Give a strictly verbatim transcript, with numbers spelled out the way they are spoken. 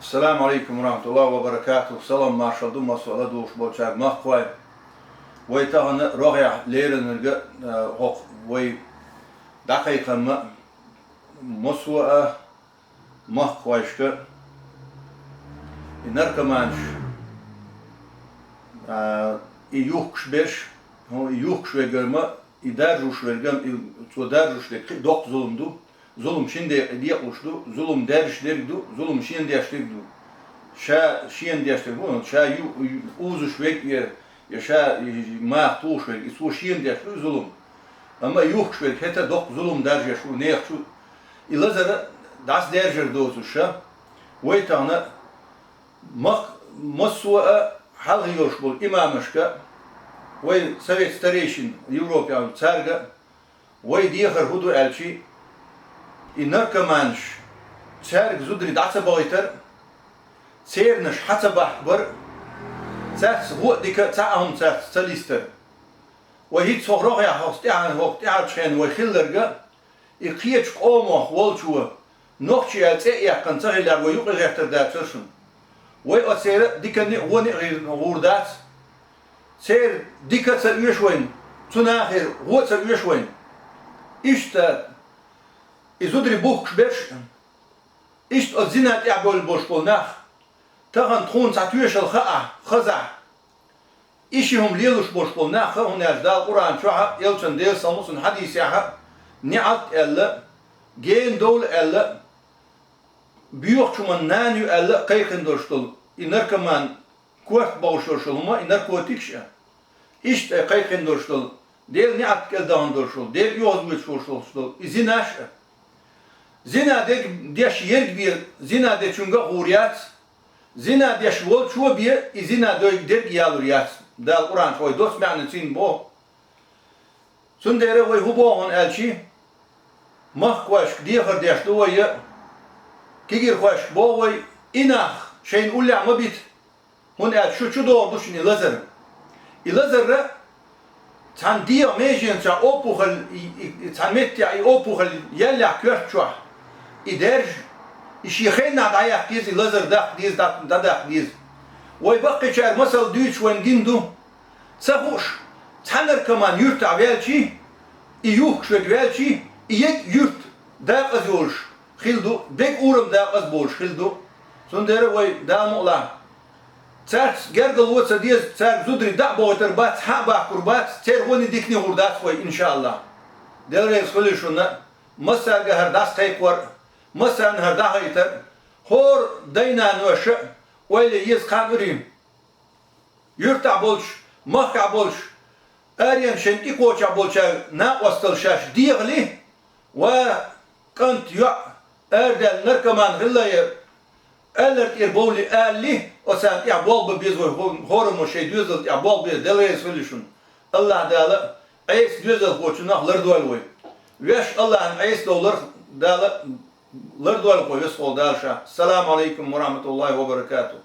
Ассаламу алейкум ва рахматуллахи ва баракатух. Салам маршал ду массо а ладугӀуш болчаьрга, махкахой. Вай тахана рогӀехь леринарг, э, хӀокху вай дӀакхайкхам массо а махкахойшка, и наркоманаш, а, и юхкуш берш, хӀо, и юхкуш верг-м, и даржош верг-м, и цо даржош дерг кхин а доккха зулам ду. Зулам шина декъе декъалуш ду, зулам даьржаш дерг ду, зулам шена деш дерг ду. Ша шена деш дерг ду, ша ю-, ю-, узуш верг я, я ша и маха тухуш верг, и цо шена деш ду зулам. Амма юхкуш верг хӀета доккха зулам даржош ву нехан чу. И лазар дӀасадаьржар доцуш ша. Вай тахана мах-, массо а хьалха йолуш болу имамашка, вай совет старейшин Европе, цаьрга вай дехар хӀун ду аьлчи, и наркоманаш, цаьрга зударий дӀа ца бахийтар, цернаш хьа ца бахкабар, цаьрца гӀо а дика а цхьа а хӀума цаьрца ца листар. Вай хӀинца хӀокху рогӀехь хӀокху тӀаьхьа, хӀокху тӀаьхьарчу хенахь вай хилларг, и кхечу къомах волчо нохчи аьлла цӀе а яьккхина ца хиллехь, вай юкъа гӀертар дацара шуна. Вай оцеран диканна а, вонна а гӀир-, гӀур дац. Церан дика а ца оьшу вайна, цу нахера гӀо а ца оьшу вайна. Иштта и зударий бухкуш берш, иштта оцу зина тӀехь болу болуш болу нах, тахана тхуна цхьа тоьшалла хаахь, хазахь, и ши хӀума лелош болуш болу нах, хӀунда аьлча Дала Къуръан чохь а, элчан, Делан салам хуьлда цунна, хьадисехь а, неӀалт аьлла, гена довла аьлла, боьхачу хӀуманна нана ю аьлла а кхайкхина долуш долу и наркоман, корта бовшалла хӀума, и наркотикаш а, иштта а кхайкхина долуш долу, Делан неӀалт кӀел дахана долуш долу, Дела оьгӀаз воьдуш волуш долуш долу и зинаш а. Зина дерг деш ерг бен, зина дечуьнга а гӀур яц, зина деш волчо бен, и зина дойг дерг а ялур яц. Дала Къуръан чохь вай доцца маьӀна цуьнан боху. Цундела вай хӀун боху аьлчи, махкахойшка дехар деш ду вай, кегийрхошка боху вай, и нах шайна уллехь ма бита, хӀунда аьлча шу чу догӀур ду шуна и лазар. И лазар цхьана дегӀан меженца опухоль, и, и, и цхьана меттехь и опухоль яллехь коьрта чохь, и даьржа, и шен хеннахь дӀаяккха деза, и лазар даккха деза, дӀа-, дӀадаккха деза. Вай баккхийчара масал дуьйцуш вайна гина ду. Ца хууш, цхьа наркоман юьртахь ваьлчи, и юхкуш верг ваьлчи, и егга юрт дакъаза йолуш хилла ду, дерриг урам дакъаза болуш хилла ду. Цундела вай, Дала мукъ лахь, цаьрца гергарло ца деза, цаьрга зударий дӀа а бохуьйтур бац, хьа а бахкур бац, церан гӀоне дикане гӀур дац вай, иншааллахӀ. Дела реза хуьлийла шуна, массаьрга хӀара дӀасакхайкхор а, массарна хӀара дӀахайтар а, хӀора дай-наноша а ойла е еза кхаьннарий. Юьртахь болчу, махкахь болчу, аренаш шайна тӀекхочехь болчаьрга накъосталла шаьш дехале, ва кӀант, йоӀ арадаьлла наркоман хилла я, аьлларг тӀера бовлий алале, оцарна тӀехь болх бан беза вай, хӀо-, хӀораммо шайн доьзална тӀехь болх беза, Дела реза хуьлийла шуна. АллахӀ Дала Ӏеса доьзалхочунах лардойла вай. Везачу АллахӀна Ӏеса довларх Дала лардойла вай, веза волу Дала Ша. Салам алейкум ва рахматуллахи ва баракатух.